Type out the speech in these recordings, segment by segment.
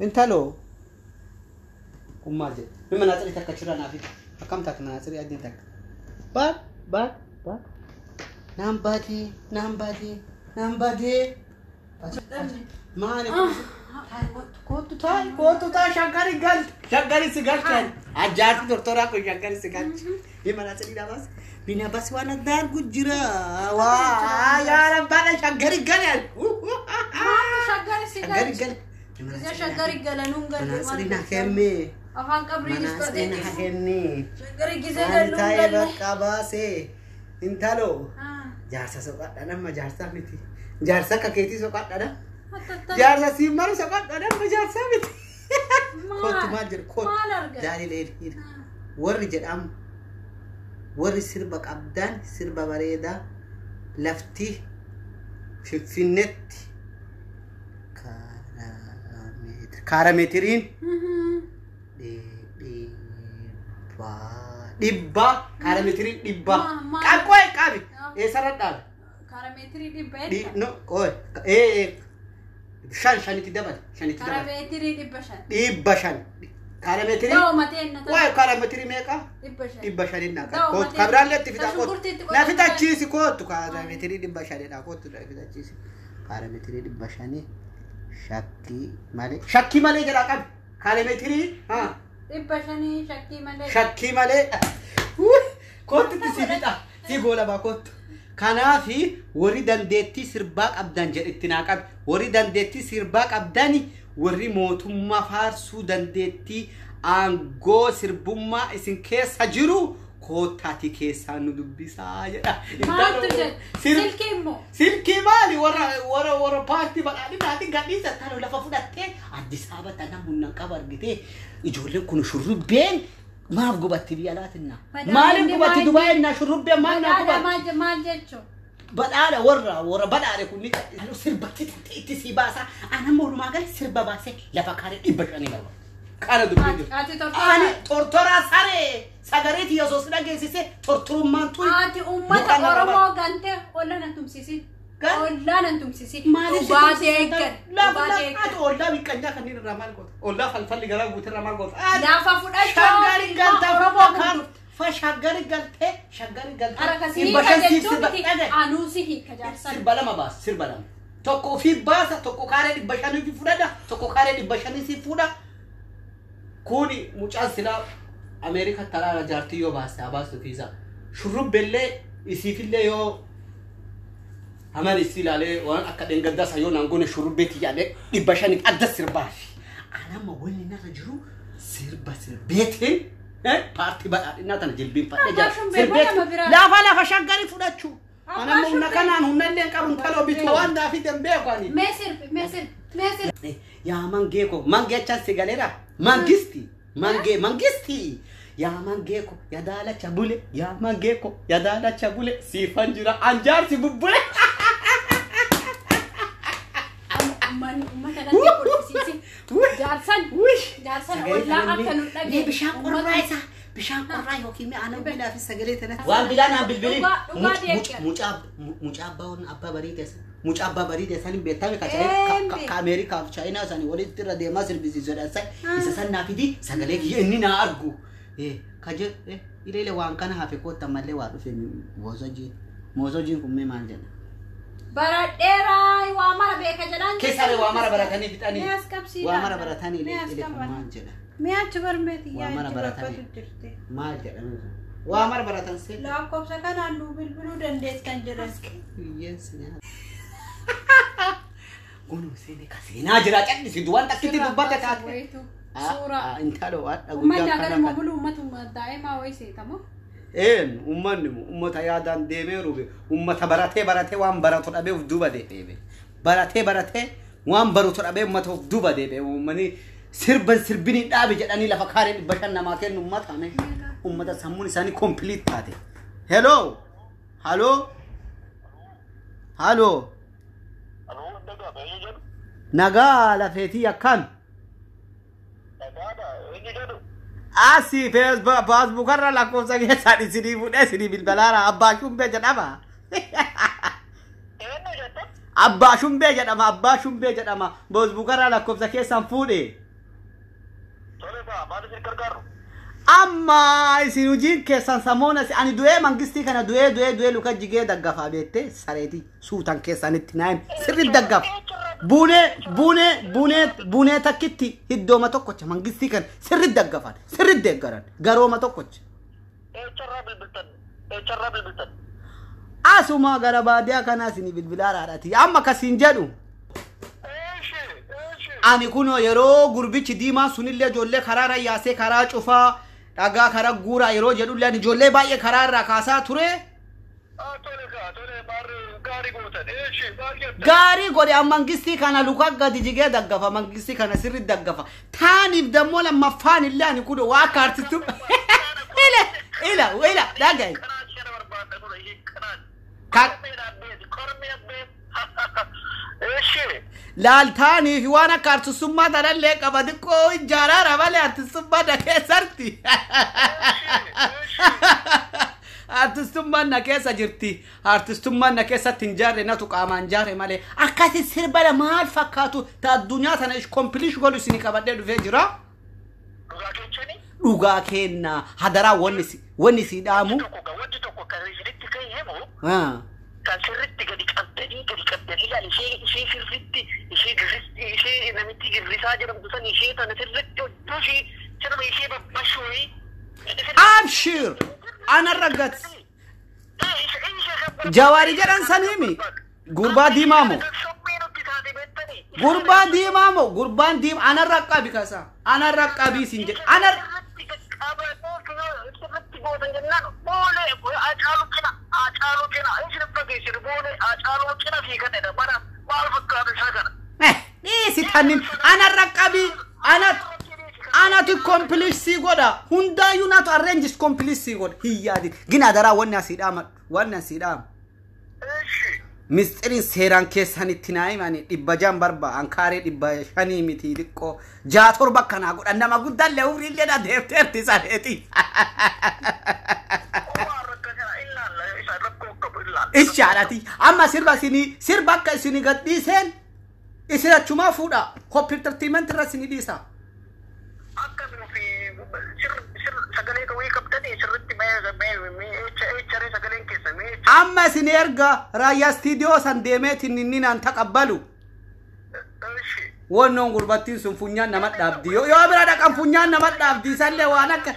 Intaloo kun maal jedhe? Mi manaatsirii takka achirraa naaf fidi. Akkam taate manaatsirii adiin takka? Baat baat baat. Naan baatee naan baatee naan baatee. Maali kun? Kootu taa'i kootu taa'i shaggari galti shaggari si galchan. Ajaa'ibsi tortoraa kun shaggari si galcha. Mi manaatsirii dhabaas. Bina bas waan adda argu jira. Waa yaa rabbaadha shaggari galan. Shaggari si Shaggari galche. gal. Isa shaggari galanuun galte Manaatsirii na kenne. Afaan qabrii Manaatsirii na kenne. Shaggari gisee Maal galuun taa'ee galle. bakka baasee. Intaloo. Jaarsa soqadha nama jaarsa miti. Jaarsa akka keetii soqadha na. Jaarsa siin maru soqadha nama jaarsa miti. Kootu maal jedhu kootu. Maal argate? Jaalilee dhiira. Warri jedhamu warri sirba qabdan sirba bareedaa lafti Finfinneetti kaarameetiriin dhibba kaarameetiriin dhibba qaqqooy qabi eessarra dhaabe Kaarameetirii dhibba edda. No qoy ee shan shanitti dabale shanitti dabale Kaarameetirii 500. 500 kaarameetirii Ta'u mateen na waay kaarameetirii meeqa? 500. 500 naa Ta'u kootu mateen. kabiraallee itti fixa kootu Shunkurtiitti na qotamuu fixachiisi kootu kaarameetirii 500dha kootu na fixachiisi kaarameetirii 500 shakkii malee shakkii malee jedhaa qabi kaarameetirii haa 500 shakkii malee. shakkii malee kootutti si fixa si goolabaa kootu. Kanaafi warri dandeettii sirbaa qabdan jedhetti naa qabi warri dandeettii sirbaa qabdani warri mootummaa faarsuu dandeettii aangoo sirbummaa isin keessa jiru koottaati keessaa nu dubbisaa jedha. Maaltu jedhe? Silkii immoo. Silkii maali warra warra warra paartii badhaadhinaatiin gadhiisa tana lafa fudhattee Addis Ababa tana humna qaba argitee ijoolleen kun shurrubbeen maaf gubatti biyya alaatinna maaliif gubatti Dubaayinna shurrubbeen maal naa Badhaadha gubatti maal jechuun? Badhaadha warra warra badhaadhe kun ni sirbatti itti si baasa anamma walumaa gala sirba baasee lafa kaaree 500 barbaada. Kana dubbii jiru. Ati tortoraa. Ani tortoraa saree sagareeti osoo si dhageessise tortorummaan turi. Ati uummata Oromoo gantee olla nan tumsisin. Ollaa nan tumsisin. Maaliif Dhugaa deeggar. Lafa Dhugaa deeggar. ati ollaa biqqanyaa kanneen irraa maal goota? Ollaa falfalli garaa guute irraa maal goota? Lafa fudhachuu Shaggari galtee Oromoo kan fa shaggari galtee shaggari galtee. Harka si Dhibba hiika shan siif jechuun sirba miti dhagaye. anuu si hiika jaarsan. Sirba lama baasa sirba lama. Tokko ofii baasa tokko kaaree 500 fi fudhadha tokko kaaree 500 si fuudha. Kuni mucaan silaa Ameerika taraara jaartii yoo baaste haa baastu fiisa. Shurrubbellee isiifillee yoo amal isii ilaalee waan akka dheengaddaa isa yoo naan goone shurrubbeetti yaadee 500 adda sirbaafi. Anamma wanni narra jiru sirba sirbeetiin paartii badhaadhinaa tana jilbiinfadhee jira. Abbaa shumbee nama biraa. Lafa lafa shaggarii fudhachuu. Abbaa Anamma humna shumbee. kanaan humna illee hin qabu intaloo bitu waan naaf hin beeku ani. Mee sirbi mee sirbi mee sirbi. Yaa mangee ko mangee achaan si galeera mangisti mangee mangisti yaa mangee ko yaa daalacha bule yaa mangee ko yaa daalacha bule siifan jira anjaarsi bubbule. Uummanni uummata natti kolfisiisi. Jaarsan jaarsan ollaa akka nu dhageenye. Bishaan qorraa isaa bishaan qorraa yookiin mi'a aannan bilaa fi sagalee tanatti. Waan bilaa naan bilbilin. Dhugaa deeggar. Mucaa mucaa abbaa abbaa barii keessa mucaa abbaa barii keessa hin beektame ka ka Ameerikaa fi Chaayinaa isaanii walitti irra deemaa sirbisiisuudha. Isa san naa fidi sagalee kiyya inni naa argu. Ka jedhe ileele waan kana hafe kootta mallee waa dhufe moosojiin moosojiin kun mee maal jedha? Baradheeraa waa mara beeka jedhaan. Keessaa waa mara baratanii fixanii. Mee as qabsiidhaan. Waa mara baratanii Mee as ilee kun qaban. maal jedha? Mee achi barmeeti Waa yaa mara achi baratanii. barbadu jirti. Maal jedha? Waa mara baratan see. Lakkoofsa kanaan nuu bilbiluu dandeessan jedhan. Hiyyeessi nyaata. Kun seenee ka seenaa jira cal'isitu waan takkitti dubbata taate. Suuraa. Intalo hadha Uummanni guyyaa agaruma kana kan. bulu uummatuma daa'imaa wayii seetamoo. Een uummanni uummata yaadaan deemee rube uummata baratee baratee waan baratu dhabee of duuba deebi'e. Baratee baratee waan baratu dhabee uummata of duuba deebi'e. Uummanni sirban sirbinii dhaabe jedhanii lafa kaaree 500 namaa kennu uummata ame. Uummata sammuun isaanii complete taate. Hello. Haloo. Haloo. Nagaa lafeetii akkam. Asii feesbuukarra lakkoofsa keessaan isinii fuudhee isinii bilbilaara abbaa shumbee jedhama. Abbaa shumbee jedhama abbaa shumbee jedhama feesbuukarra lakkoofsa keessaan fuudhe. Amma isin hojiin keessan samoona ani du'ee mangistii kana du'ee du'ee du'ee luka jigee daggafaa beektee sareetii suutan keessanitti naayim sirri daggafa. Buunee buunee buunee buunee takkitti hiddooma tokkocha mangistii kana sirri daggafan sirri deeggaran garooma tokkocha. Asuma gara baadiyaa kanaa isin bilbilaa raadhati amma kasiin jedhu. Ani kunoo yeroo gurbichi diimaan sunillee ijoollee karaa yaasee karaa cufaa dhagaa karaa guuraa yeroo jedhullee ani ijoollee baay'ee karaa irraa kaasaa ture. Gaarii godhe amma mangistii kana luka gadi jigee daggafa mangistii kana sirri daggafa. Taaniif dammoo lammaffaan illee ani kunoo waa akka artistu. Ila ila ila dhaga'i. Laaltaaniif waan akka artistummaa tanallee qaba xiqqoo ijaaraara malee artistummaa na keessatti. Artistummaan na keessa jirti. Artistummaan na keessatti hin jaarre natu qaamaan jaarre malee. Akkasi sirba maal fakkaatu ta addunyaa tana kompilish godhu isin qabadhee dhufee jira. Dhugaa kenna hadaraa wanni si dhaamu. Wanti tokko kan isinitti kan himu. Kan sirriitti gadi qabdanii ilaali ishee sirriitti ishee namitti girrisaa jedhamtu san ishee tana sirriitti hojjuu ishee sirba ishee babbashuu. Abshir anarra gat. Jawaari jedhan san himi gurbaa diimaa moo? Gurbaa diimaa moo? Gurbaan diimaa anarra qabi kasa anarra qabii siin jedhe anarra. Dhiisi tannin anarra qabii anatu kompiliisii godha hundaayyuu natu arreenjis kompiliisii godha hin yaadin gina daraa wanni asii dhaamadhu wanni asii dhaamu. Mistiriin seeraan keessanitti naa himani 600 barba ankaaree 500 miti xiqqoo 6-7 akkanaa godhan nama guddaallee umriillee dha deefteerti sareeti. Ishaadhati amma sirba isinii sirba akka isinii gad dhiiseen isin achumaa fuudha koppii entertainment irra isinii dhiisa. Amma isin erga raayyaa istiidiyoo san deemeetiin inni naan taqabbalu. Wannoon gurbattiin sun funyaan nama dhaabdi yoo bira dhaqan funyaan nama dhaabdi isallee waan akka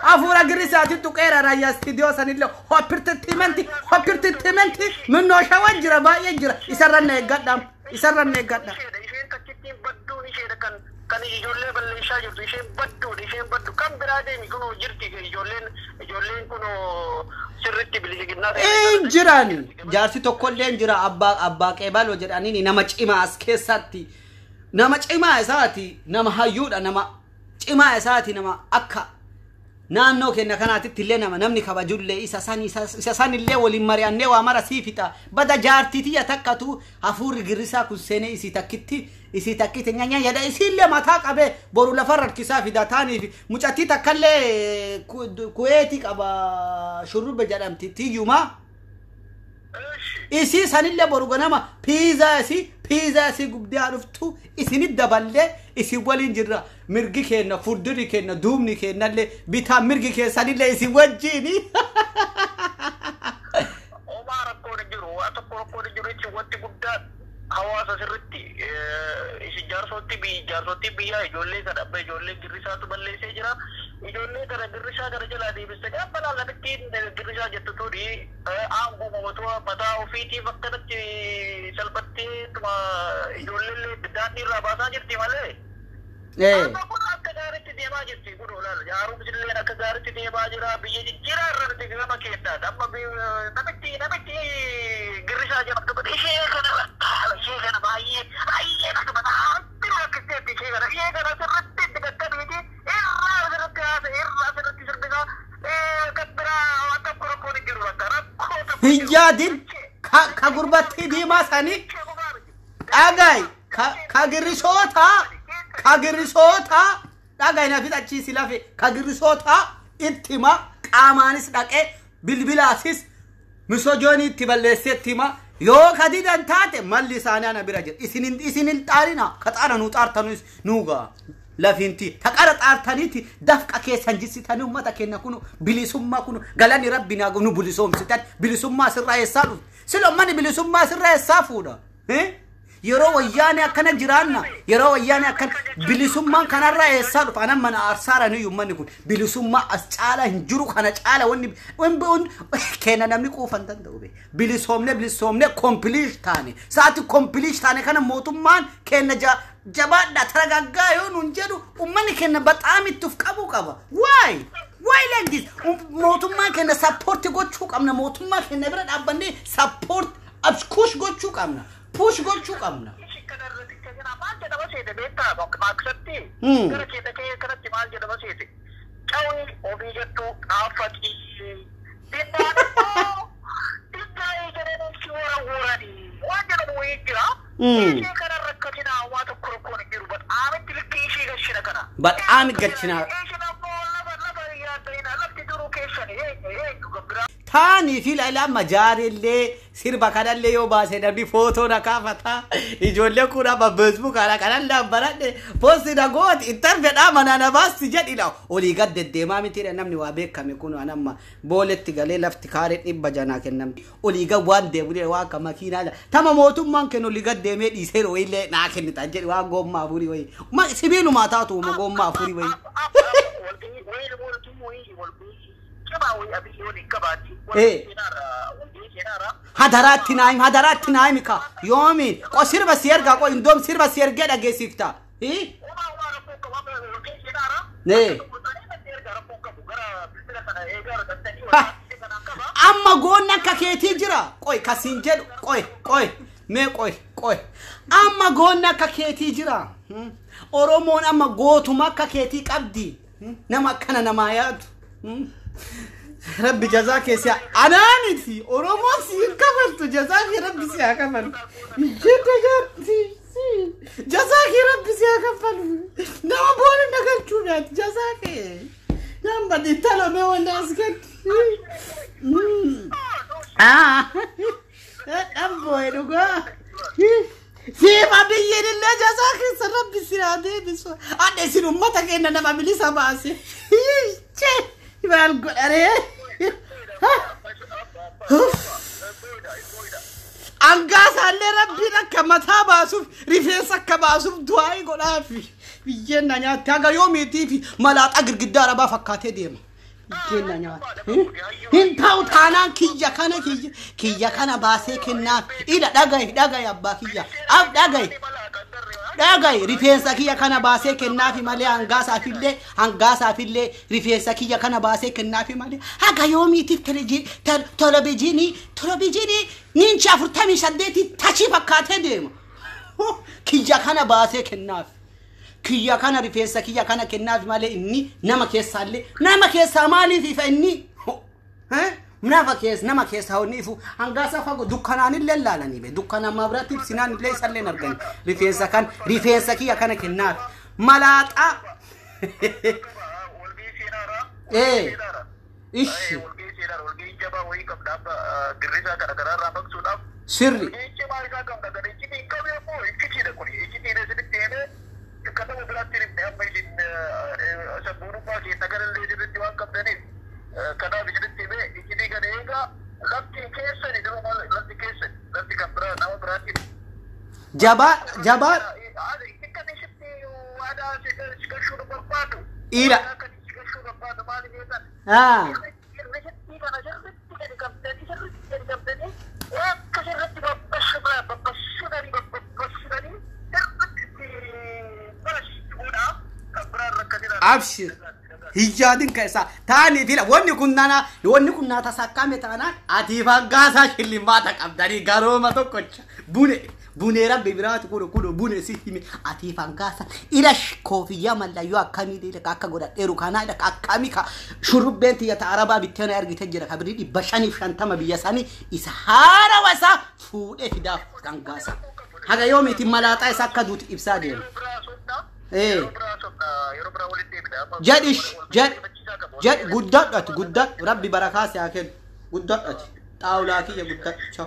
hafuura girrisaati tuqeera raayyaa istiidiyoo sanillee hoppirtittimenti minnoo shawan jira baay'ee jira isarra na eeggadha isarra na eeggadha. Kan ijoollee balleessaa jirtu isheen badduudha isheen baddu kan biraa deemi kunoo jirti ijoolleen kunoo sirriitti bilisiginnaa. Hin jiran jaarsi tokkollee hin jira abbaa qeebaloo jedhaniin nama cimaa as keessatti nama cimaa isaati nama hayyuudha nama cimaa isaati nama akka naannoo keenya kanaatitti illee nama namni kabajullee isa sanillee waliin mari'annee waa mara sii fixa bada jaartii tiyya takkatu hafuurri girrisaa kun seenee isii takkitti nyaanya jedha isiillee mataa qabee boru lafarra harkisaa fida taaniif mucattii takkallee kuweetii qaba shurrubbe jedhamti tiyyumaa. Isii sanillee boru ganama piizaa isii gubdee dhuftu isinit daballee isin waliin jirra mirgi kenna furduri kenna duubni kennallee bitaa mirgi keessanillee isin wajjiini. Homaa rakkoon jiru waa tokko rakkoon jiru jechuun wanti guddaa hawaasa sirriitti isin jaarsootti biyyaa ijoollee kana abba ijoollee girrisaatu balleessee jira. Ijoollee kana girrisaa gara jalaa deebistee abba laallattiin girrisaa jettu tuni aangoo mootummaa mataa ofiitiif akkanatti salphattee ijoollee daandii irraa baasaa jirti malee. Amma kun akka gaariitti deemaa jirti kun olaanaa haaromsi illee akka gaariitti deemaa jira biyya jijjiiraa irra nuti gama keenyaadha amma namitti girrisaa jedhamtu kun ishee kana baay'ee baay'ee akka mataa rakkisteetti ishee kana sirriitti itti qaqqabeeti irraa sirriitti haasa irraa sirriitti sirbisaa kan biraa waan tokko rakkoon hin jiru bakka rakkoo tokko. Hin yaadin ka gurbattii diimaa sanii dhaga'i ka girrisoota. Ka girrisoota dhaga'i na fixachiisi lafe ka girrisoota itti hima qaamaanis dhaqee bilbilaasis misojoonii itti balleessee itti hima yoo ka didan taate malli isaanii ana bira jira isin hin xaarina ka xaara nuu xaartanus nuu ga'a. Lafinti taqara xaartaniiti dafqa keessan jissitanii uummata keenya kunu bilisummaa kunu galanni rabbi naa nu bilisoomsitan bilisummaa sirraa eessaa dhufte sila uummanni bilisummaa sirraa eessaa fuudha. Yeroo wayyaane akkana jiraanna yeroo wayyaane akkana bilisummaan kanarraa eessaa dhufa anan mana aarsaaranii uummanni kun bilisummaa as caala hin jiru kana caala wanni keenya namni quufa hin danda'u be bilisoomne bilisoomne kompiliish taane sa'aati kompiliish taane kana mootummaan keenya jabaadha taragaggaa yoo nuun jedhu uummanni keenya baxaam itti of qabuu qaba waay Why like this? Mootummaan keenya sappoorti gochuu qabna mootummaa keenya bira dhaabbannee sappoort abskuush gochuu qabna. Push gochuu qabna. Maal jedhama seete beektaa maaqsatti gara keessa kee kanatti maal jedhama seete cawii ofii jettu dhaaffaqii dhibbaan immoo dhibbaa jedhanii si warwwaranii waan jedhamu wayii jira. Ishee kana rakkatinaa waa tokko rakkoon hin jiru baxaamitti likkii ishee gashina kana. Baxaami gashinaa. Isheen ammoo lafa lafa yaaddayina lafti duruu keessani eenyu eenyu gabbiraa. Taanii fi ilaa majaarillee sirba kanallee yoo baase namni footoo na kaafata. Ijoollee kun amma feesbuuk kana kanallee baradhe poosti na gooti ittan fedhaa manaa na baasti jedhidha. Olii gad deddeemaa mitiidha namni waa beekame kun waan amma booletti galee lafti kaaree 600 kennamti. Olii gad waan deemu waan akka makiinaa tama mootummaan kennu olii gad deemee dhiisee illee naa kennita jedhi waan gommaa afurii wayii. Sibiilumaa taatu gommaa afurii wayii. Hadaraatti naayim hadaraatti naayim ka yoomiin qo sirba si ergaa qo indoom sirba si ergee dhageessifta. Amma goonni akka keetii jira qoy kasiin jedhu qoy qoy mee qoy qoy amma goonni akka keetii jira Oromoon amma gootuma akka keetii qabdi nama akkana namaa yaadu. Rabbi jazaa keessa anaaniti Oromoon si hin kafaltu jazaa kee rabbi si haa kafalu. Jedha jaarti jazaa kee rabbi si haa kafalu. Nama boona nagalchuudhaati jazaa kee. Nama intala mee wanta as gaddi. Dhabooye dhugaa. Siif abiyyiin illee jazaa keessa rabbi si haa deebisu. Adda isin uummata keenya nama bilisa baase. Maal godharee? Angaasaallee rabbiin akka mataa baasuuf rifeensa akka baasuuf du'aa godhaafi. Biyyeen na nyaatte haga yoomiitii fi malaaxaa girgiddaa arabaa fakkaatee deema. Biyyeen na nyaatte. Hin ta'u taanaan kiyya kana kiyya kana baasee kennaaf. Ila dhagaye dhagaye abbaa kiyya. Ab dhagaye. Dhagaye rifeensa kiyya kana baasee kennaafi malee hangaasaafillee rifeensa kiyya kana baasee kennaafi malee haga yoomiitiif televizyiinii ninchi 48 tachii fakkaatee deema. Kiyya kana baasee kennaaf. Kiyya kana rifeensa kiyya kana kennaaf malee inni nama keessaallee nama keessaa maaliif ifa inni? Nama keessa nama keessa honni ifu hangaasa fagoo dukkanaan illee laalanii be dukkanaan mabraatti ibsinaan illee isallee argani rifeensa kan rifeensa kiyya kana kennaaf malaaxaa. Ishi. Sirri. Jabaa jabaa. Ila. Abshir. Hiyyaadin keessa taanii fi wanni kun nana wanni kun naata sakkaame taanaan ati fangaasaa shillimaata qabdanii garooma tokkocha bune bune rabbi biraati kuno kuno bune si hime ati fangaasa ila koofiyyaa mallayyoo akkamii akka godhadheeru kanaa ila akkamii ka shurrubbeen tiyya ta arabaa bitteena ergite jira ka birrii 550 biyya sanii isa haarawa isaa fuudhee fidaaf fangaasa haga yoomiitiin malaaxaa isa akka duuti ibsaa deema. Jedhish jedh guddadhati guddadhu rabbi barakaa si haa kennu guddadhati xaawulaa kiyya guddadhu.